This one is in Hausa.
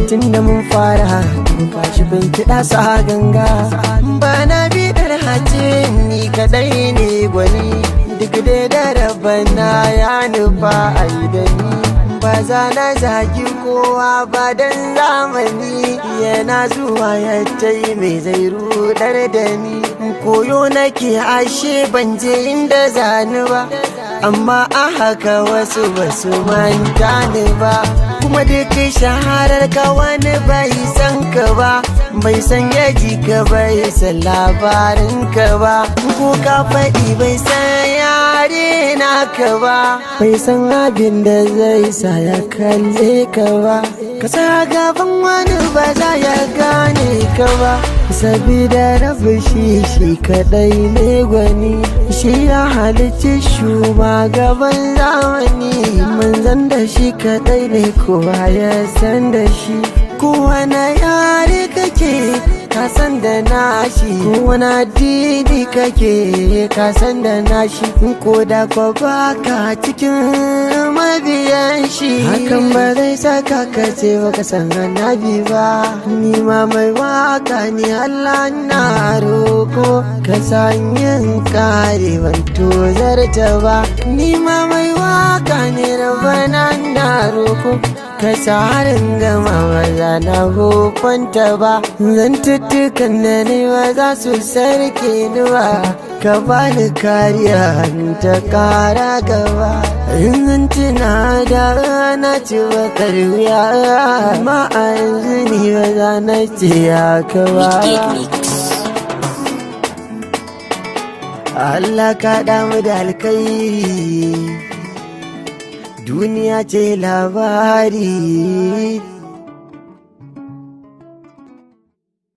Tun da mun fara kashifin kiɗa sa ganga. Ba na bidar hace ni kadai ne gwani. Duk dai da rabana ya nufa a yi da ni. Ba za na zagi kowa ba dan zamani yana zuwa ya tai mai zai rudar da ni. Koyo nake ashe ban je inda zani ba, amma a haka wasu basu manta ni ba. Kuma duk shaharar ka wani bai san ka ba, bai san yaji ka bai san labarin ka ba. Ko ka faɗi bai san yare naka ba, bai san abin da zai sa ya kalle ka ba. Ka sa gaban wani ba za ya gane ka ba, sabida rabu shi shi kadai ne gwani. Shi ya halicci gaban zamani, manzan da shi kadai ne kowa ya san da shi. Kowane yare kake ka san da nashi, kowane addini kake ka san da nashi. Ko da ko baka cikin mabiyan shi, hakan ba zai saka ka ce baka san annabi ba. Ni ma mai waka ni, Allah na roko ka san yin kare ban tozarta ba. Ni ma mai waka ne, rabana na roko ka tsarin gama ba za na hukunta ba. Zantuttukan da ni ba za su sarke ni ba, ka bani kariya ta kara gaba. In zan tuna da na ci bakar wuya, amma a yanzu ni ba za na ce haka ba. Wicked Mix. Allah ka damu da alkai, duniya ce labari.